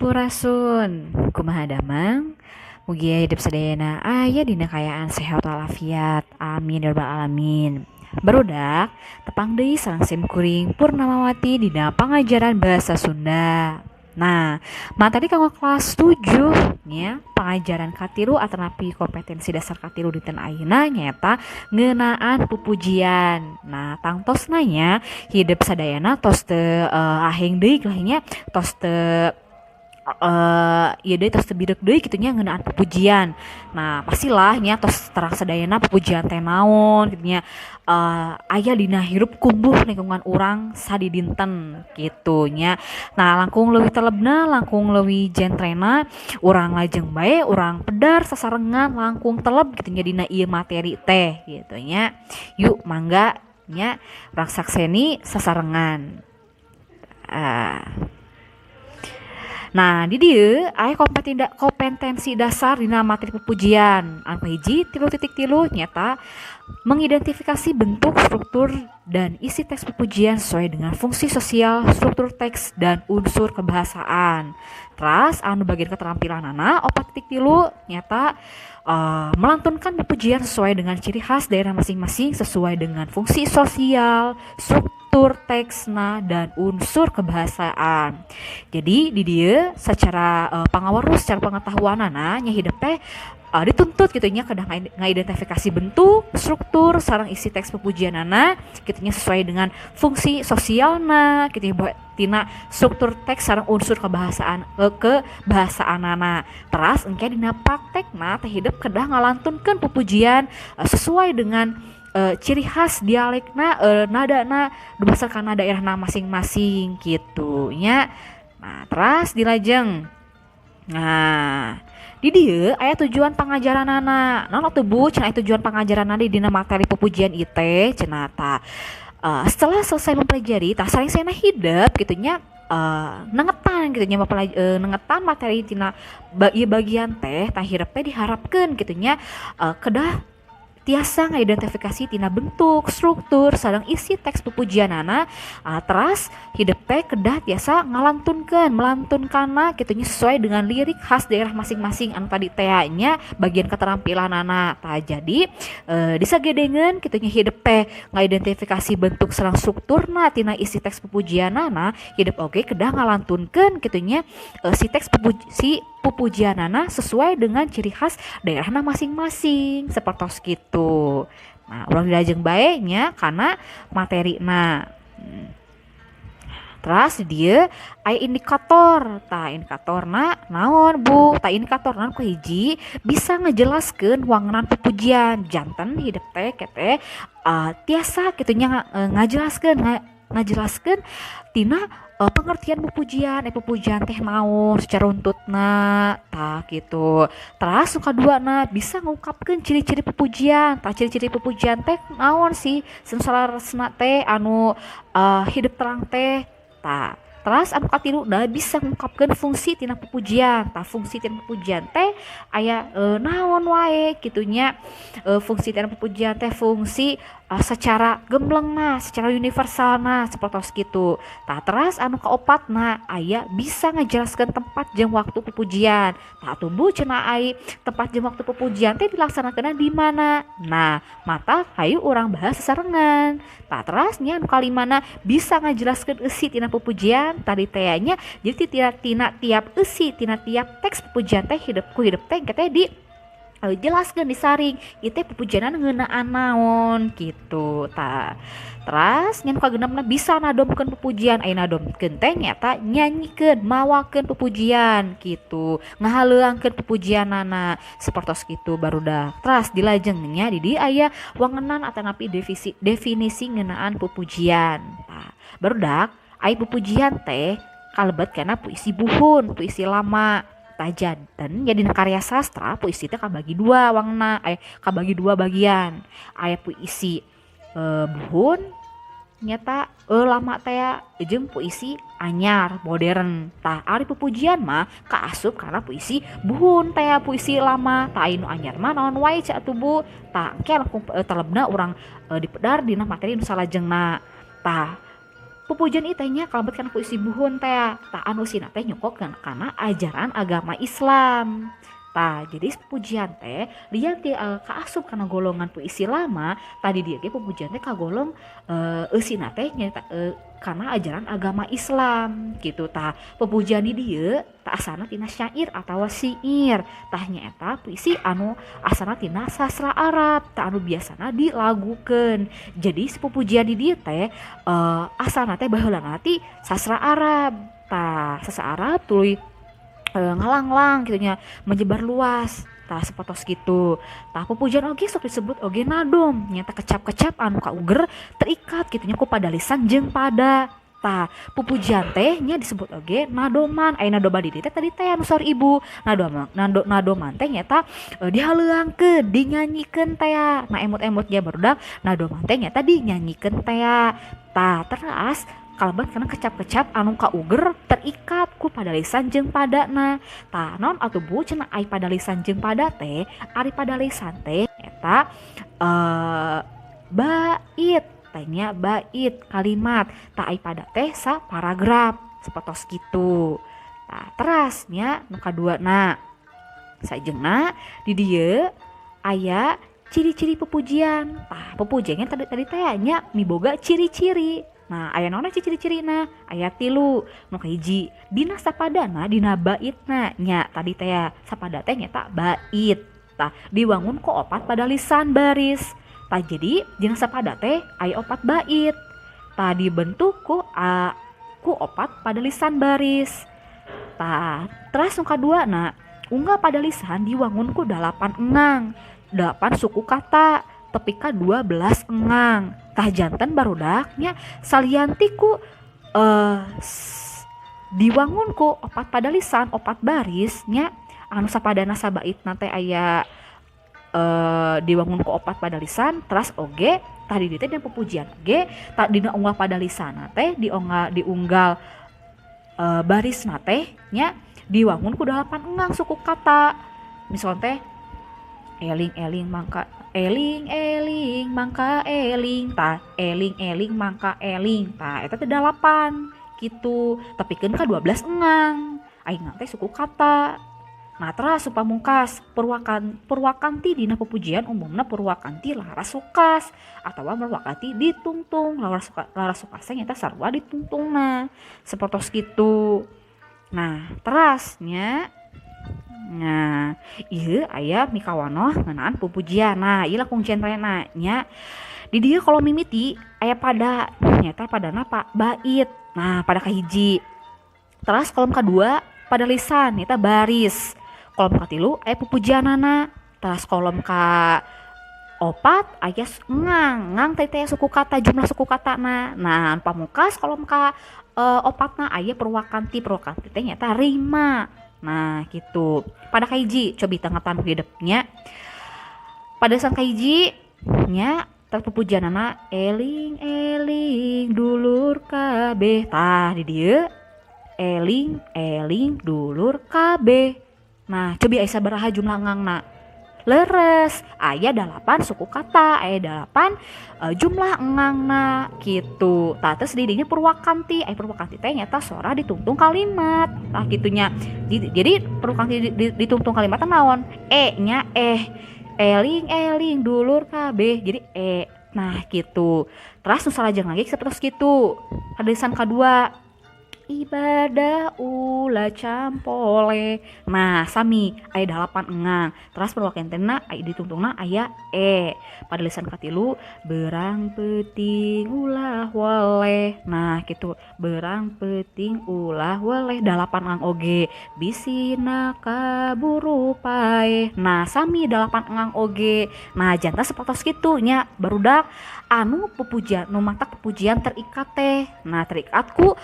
Sampurasun. Kumaha damang? Mugia hidup sadayana aya dina kaayaan sehat walafiat. Amin ya rabbal alamin. Barudak, tepang deui sareng sim kuring Purnamawati dina pangajaran bahasa Sunda. Nah, materi kanggo kelas 7 nya, pangajaran katilu atanapi kompetensi dasar katilu dinten ayeuna nyaeta ngeunaan pupujian. Nah, tangtosna nya hidup sadayana tos teu aheng deui lah nya, tos teu ieu deui, tos teu bireuk deui kitu nya ngeunaan pupujian. Nah, pastilah nya tos terang sadayana pupujian teh naon kitu nya, aya dina hirup kumbuh lingkungan urang sadidinten kitu nya. Nah, langkung leuwih telebna, langkung leuwih jentrena, urang lajeng bae urang pedar sasarengan langkung teleb kitu nya dina ieu materi teh kitu nya. Yuk, mangga nya urang sakseni sasarengan. Nah, di dieu aya kompetensi dasar dina materi pupujian. Anu kahiji 3.3 nyata mengidentifikasi bentuk, struktur, dan isi teks pupujian sesuai dengan fungsi sosial, struktur teks, dan unsur kebahasaan. Teras anu bagian keterampilanana 4.3 nyata melantunkan pupujian sesuai dengan ciri khas daerah masing-masing sesuai dengan fungsi sosial, struktur teksna, dan unsur kebahasaan. Jadi di dieu secara pangaweruh, secara pengetahuanana nya hidup teh dituntut gitu nya kedah ngidentifikasi bentuk, struktur, sareng isi teks pupujianana kitu nya sesuai dengan fungsi sosialna kitu nya, tina struktur teks sareng unsur kebahasaan, kebahasaanana. Teras engke dina praktekna teh hidup kedah ngalantunkeun pupujian sesuai dengan ciri khas dialekna, nadana dumasar kana daerahna masing-masing kitu nya. Nah, teras dilajeng. Nah, di dieu aya tujuan pangajaranana. Naon atuh, Bu, cenah tujuan pangajaranana di dina materi pupujian ieu teh cenah? Tah, setelah selesai mempelajari, tah salesena hidep kitu nya nengetan kitu nya, nengetan materi tina ieu bagian teh, tah hirep teh diharapkeun kitu nya kedah tiasa ngidentifikasi tina bentuk, struktur, sareng isi teks pupujianana. Teras hidep teh kedah tiasa ngalantunkeun, melantunkanna kitu nya sesuai dengan lirik khas daerah masing-masing anu tadi teh nya bagian keterampilanana. Tah, jadi disagedengeun kitu nya hidep teh ngidentifikasi bentuk sareng strukturna tina isi teks pupujianana, hidep oge kedah ngalantunkeun kitu nya si teks si pupujianana sesuai dengan ciri khas daerahna masing-masing sepertos kitu. Nah, urang dilajeng bae nya kana materina. Terus dia aya indikator. Tah, indikatorna naon, Bu? Tah, indikatorna ku hiji bisa ngejelaskeun wangenan pupujian. Janten hidep teh kete tiasa kitu nya ngajelaskeun tina pengertian pupujian, pupujian teh naon secara runtutna, tah gitu. Terus nu kaduana bisa ngungkapkeun ciri-ciri pupujian. Tah, ciri-ciri pupujian teh naon sih saleresna teh anu hidup terang teh? Tah, terus anu katiluna bisa ngungkapkeun fungsi tina pupujian. Tah, fungsi tina pupujian teh aya naon wae kitu nya. Fungsi tina pupujian teh fungsi secara gemblengna, secara universalna sapertos kitu. Tah, teras anu kaopatna aya bisa ngajelaskeun tempat jeung waktu pupujian. Tah atuh, Bu, cenah, ai tempat jeung waktu pupujian teh dilaksanakeunna di mana? Nah, mata hayu urang bahas sasarengan. Tah, teras nya anu kalimana bisa ngajelaskeun eusi tina pupujian tadi teh nya. Jadi tina tiap eusi tina tiap teks pupujian teh hidup ku hidup teh teh di jelaskeun, disaring ieu teh pupujianna ngeunaan naon gitu. Tah, teras nya nu kagenepna bisa nadomkeun pupujian. Aya nadomkeun teh nyaeta nyanyikeun, mawakeun pupujian gitu, ngahaleuangkeun pupujianana sapertos kitu, barudak. Teras dilajengnya di dieu aya wangenan atanapi definisi ngeunaan pupujian. Tah, barudak, ai pupujian teh kalebet kana puisi buhun, puisi lama. Tah, janten jadi karya sastra puisi teh kabagi dua wangna, kabagi dua bagian. Aya puisi buhun nyata lama teh jeung puisi anyar, modern. Tah, ari pupujian mah kaasup kana puisi buhun teh, puisi lama. Tah, nu anyar mah naon wae atuh, Bu? Tah, engke langkung telebna urang dipedar dina materi nu salajengna. Tah. Pupujian ieu teh nya kalebet kana puisi buhun teh. Tah anu eusina teh nyokok kana ajaran agama Islam. Tah jadi pujian teh lian ti kaasup kana golongan puisi lama, tadi dieu ge pupujian teh kagolong eusina teh nyaeta kana ajaran agama Islam gitu. Tah pepujian di dieu tah asana tina syair atawa syair. Tah nyaeta puisi anu asana tina sastra Arab, tah anu biasana dilagukeun. Jadi si pupujian di dieu teh asana teh baheulana ti sastra Arab. Tah sastra Arab tuluy ngalanglang gitu nya, menyebar luas. Tah sapertos kitu. Tah pupujian oge sok disebut oge nadom, nyata kecap-kecap anu kauger terikat kitu nya ku padalisan jeung pada. Tah pupujian teh nya disebut oge nadoman. Aya nadoman di dieu teh tadi teh anu saur ibu. Nadoman, nadoman teh nyata dihaleuangkeun, dinyanyikeun teh. Nah emut-emut nya barudak nadoman teh nyata dinyanyikeun teh. Tah teras kalebet kana kecap-kecap anu kauger terikat ku padalisan jeung padana. Tah naon atuh Bu cenah ai padalisan jeung pada teh? Ari padalisan teh eta bait teh nya, bait kalimat. Tah ai pada teh sa paragraf sapertos kitu. Tah teras nya nu kaduana sajengna di dieu aya ciri-ciri pepujian. Tah pepujiannya tadi teh nya miboga ciri-ciri. Nah, aya naon ciri-cirina? Aya 3. Nu kahiji dina sapadana dina baitna nya tadi teh sapada teh nyata bait. Tah diwangun ku 4 padalisan baris. Tah jadi dina sapada teh aya 4 bait. Tah dibentuk ku 4 padalisan baris. Tah teras nu kaduana unggal padalisan diwangun ku 8 engang, 8 suku kata tepi ka 12 engang. Tah janten barudaknya salianti ku diwangun ku 4 padalisan 4 baris nya anu sapadana sabaitna teh aya diwangun ku 4 padalisan. Teras oge tah di dieu teh dina pupujian oge tah dina unggal padalisan teh diunggal barisna teh nya diwangun ku 8 engang suku kata. Misalnya teh eling-eling mangka eling-eling mangka eling, tah eling-eling mangka eling, tah eta teh 8 kitu tepikeun ka 12 engang. Aing teh suku kata. Nah teras supamungkas purwakanti dina pepujian umumna purwakanti laras sukas atawa purwakanti ditungtung. Laras sukas teh nyaeta sarua ditungtungna sapertos kitu. Nah terasnya nah ieu aya mikawanoh ngeunaan pupujian. Nah ieu langkung centrena nya di dieu kalau mimiti aya pada nyaeta padana pak bait. Nah pada kahiji. Teras kolom kadua pada lisan nyaeta baris. Kolom katilu aya pupujianana. Teras kolom ka 4 aya ngang, ngang teh teh suku kata, jumlah suku katana. Nah pamungkas kolom ka 4 aya purwakanti, purwakanti teh nyaeta rima. Nah gitu. Pada kahiji cobi tanggapan hidupnya. Pada sang kahiji nya terpupujianana eling-eling dulur kabeh. Tah di dieu eling-eling dulur kabeh. Nah cobi aya sabaraha jumlah ngangna? Leres aya 8 suku kata, aya 8 jumlah engangna gitu. Tah terus didinya purwakanti, aya purwakanti teh nyata sora ditungtung kalimat. Tah gitunya. Jadi purwakanti ditungtung kalimat teh naon? E nya eling eling dulur kabeh. Jadi e. Nah gitu. Terus nu salajeng lagi sapertos kitu. Hadalisan kadua ibadah ulah campole. Nah sami aya 8 engang. Teras perwakentena aya ditungtungna aya e. Pada lisan katilu berang peuting ulah weleh. Nah kitu berang peuting ulah weleh 8 engang oge. Bisina kaburu paeh. Nah sami 8 engang oge. Nah jantan sapertos kitu nya barudak anu pupujian nu matak pupujian terikat teh. Nah terikat ku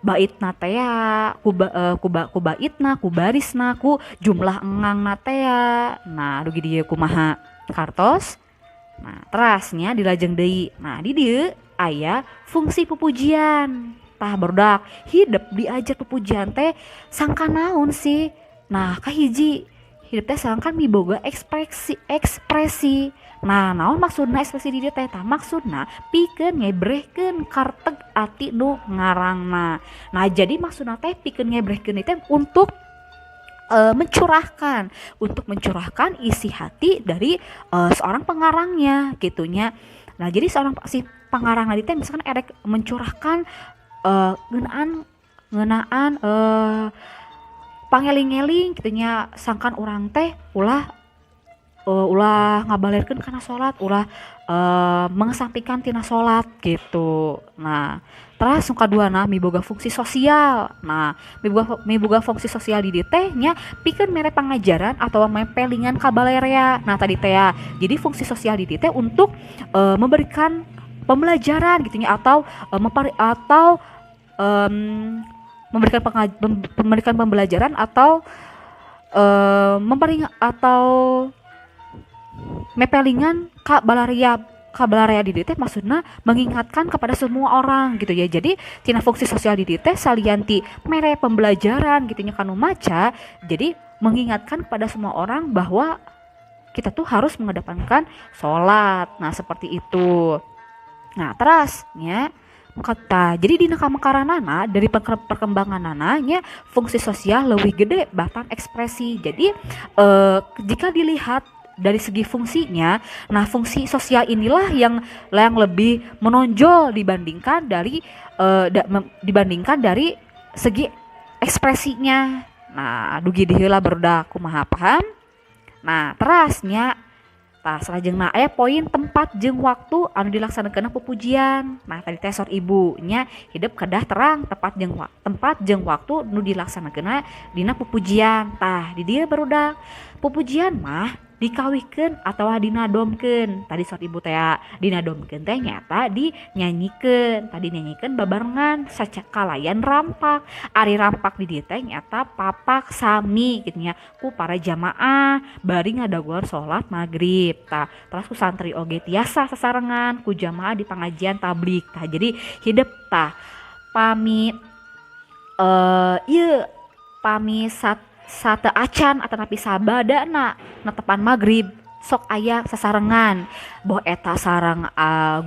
baitna teh ku baitna ku barisna ku jumlah engangna teh. Nah dugi dieu kumaha kartos. Nah terasnya dilajeng deui. Nah di dieu aya fungsi pupujian. Tah barudak hidup diajar pupujian teh sangka naon sih? Nah kahiji hidup teh sangkan miboga ekspresi. Nah, naon maksudna ekspresi di dieu teh? Tah, maksudna pikeun ngebrehkeun karteg ati nu ngarangna. Nah, jadi maksudna teh pikeun ngebrehkeun teh untuk mencurahkan, untuk mencurahkan isi hati dari seorang pengarangnya gitunya. Nah, jadi seorang si pengarang tadi teh misalkan erek mencurahkan ngeunaan pangeling-eling gitunya, sangkan urang teh ulah ngabalerkeun kana salat, ulah mengesampingkan tina salat gitu. Nah, terus nu kaduana miboga fungsi sosial. Nah, miboga fungsi sosial di dieu teh nya pikeun mere pangajaran atau mepelingan ka balerea. Nah, tadi teh ya. Jadi fungsi sosial di dieu teh untuk memberikan pembelajaran gitu nya, atau memberikan pembelajaran atau atau mepelingan ka balaria. Ka balaria di dieu teh maksudna mengingatkan kepada semua orang gitu ya. Jadi tina fungsi sosial di dieu teh salian ti mere pembelajaran gitu nya kanu maca, jadi mengingatkan kepada semua orang bahwa kita tuh harus mengedepankan sholat. Nah, seperti itu. Nah, terus nya kata, jadi dina kamekaranana dari perkembanganana nya fungsi sosial lebih gede bahkan ekspresi. Jadi jika dilihat dari segi fungsinya, nah fungsi sosial inilah yang lebih menonjol dibandingkan dari dibandingkan dari segi ekspresinya. Nah, dugi di heula barudak kumaha paham. Nah, terasnya tah salajengna aya poin tempat jeung waktu anu dilaksanakeun pupujian. Nah, tadi teh sor ibunya hidup kedah terang tepat jeung tempat jeung waktu nu dilaksanakeun dina pupujian. Tah di dieu barudak pupujian mah dikawihkeun atawa dinadomkeun. Tadi sor ibu teh dinadomkeun teh nyata dinyanyikeun. Tadi nyanyikeun babarengan kalayan rampak. Ari rampak di dieu teh nyata papak sami kitu nya ku para jamaah bari ngadaguan salat maghrib. Tah terus ku santri oge tiasa sasarengan ku jamaah di pengajian tablik. Tah jadi hidep tah pami ieu pami sate acan atanapi sabadana netepan maghrib sok aya sasarengan, boh eta sareng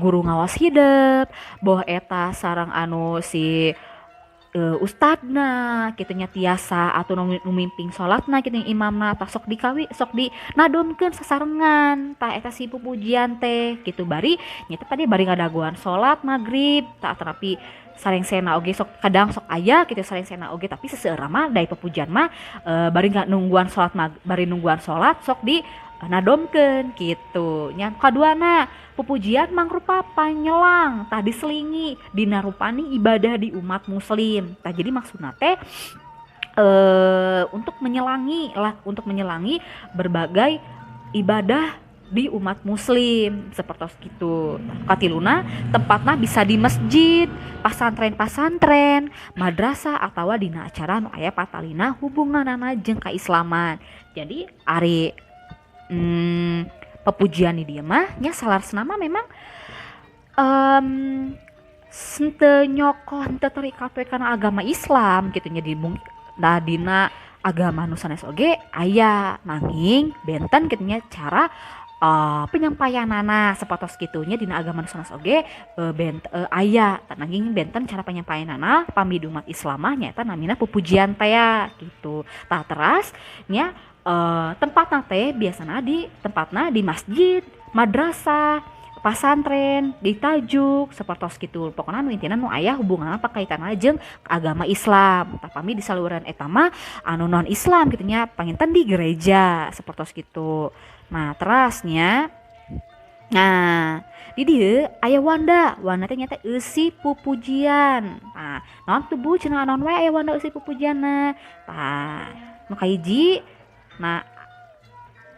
guru ngawas hidep, boh eta sareng anu si ustadna kitu nya tiasa atau nu mimping salatna kitu imamna, tah sok dikawi sok dinadomkeun sasarengan tah eta si pupujian teh kitu bari nya tadi bari ngadaguan salat maghrib tah atanapi sarengsena oge sok kadang sok aya kitu sarengsena oge, tapi seseueur mah dai pepujian mah bari nungguan salat bari nungguan salat sok di nadomkeun kitu nya. Kaduana pupujian mangrupa panyelang tah diselingi dina rupani ibadah di umat muslim. Tah jadi maksudna teh untuk menyelangi lah, untuk menyelangi berbagai ibadah di umat muslim seperti gitu. Katiluna tempatna bisa di masjid, pasantren-pasantren, madrasah atawa dina acara nu aya patalina hubunganana jeung kaislaman. Jadi ari pepujian di dieu mah nya salaresna mah memang henteu nyokoh henteu terikat we kana agama Islam kitu nya, di nah dina agama nu sanes oge aya, nanging benten kitu nya cara penyampaianana sapertos kitunya dina agama nu sanes oge aya, nanging benten cara penyampaianana pami di umat Islam mah nyaeta namina pupujian teh gitu. Tah teras nya tempatna teh biasana di tempatna di masjid, madrasah, pasantren, di tajuk sapertos kitu. Pokona nu intina nu aya hubunganna pakaitanna jeung agama Islam. Tah pami di saluran eta mah anu non Islam kitu nya panginten di gereja sapertos kitu. Nah, terasnya nah di dieu aya wanda, wanda teh nyata eusi pupujian. Nah, naon tuh Bu cenah naon wae aya wanda eusi pupujianna. Tah, nu kahiji, nah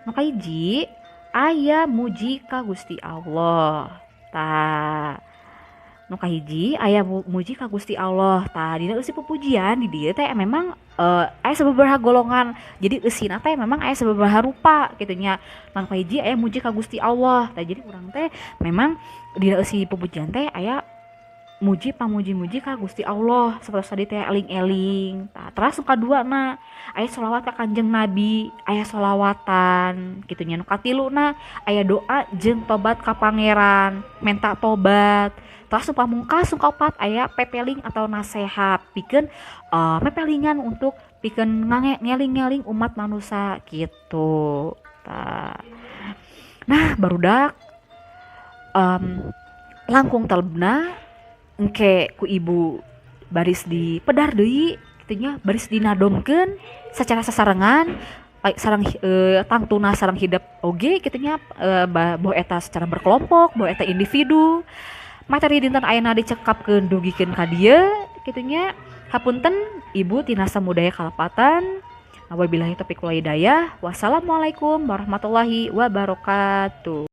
nu kahiji aya muji ka Gusti Allah. Tah, nu kahiji aya muji ka Gusti Allah. Tah, dina eusi pupujian di dieu teh memang aya sababaraha golongan. Jadi eusina teh memang aya sababaraha rupa kitu nya. Nu kahiji aya muji ka Gusti Allah. Tah, jadi urang teh memang dina eusi pupujian teh aya Muji pamuji-muji ka Gusti Allah seperti tadi teh eling-eling. Tah, teras nu kaduana aya sholawat ka Kanjeng Nabi, aya sholawatan kitu nya. Nu katiluna aya doa jeung tobat ka Pangeran, menta tobat. Terus nu pamungkas, nu kaopat, aya pepeling atau nasehat pikeun pepelingan untuk pikeun ngeling-ngeling umat manusia gitu. Tah. Nah, barudak, langkung telebna engke ku ibu baris di pedar deui kitu nya, baris dinadomkeun secara sasarengan sareng tangtuna sareng hidep oge kitu nya, boh eta secara berkelompok, boh eta individu. Materi dinten ayeuna dicekapkeun dugikeun ka dieu kitu nya. Hapunten ibu tina samudaya kalepatan. Wabillahi taufiq wal hidayah. Wassalamualaikum warahmatullahi wabarakatuh.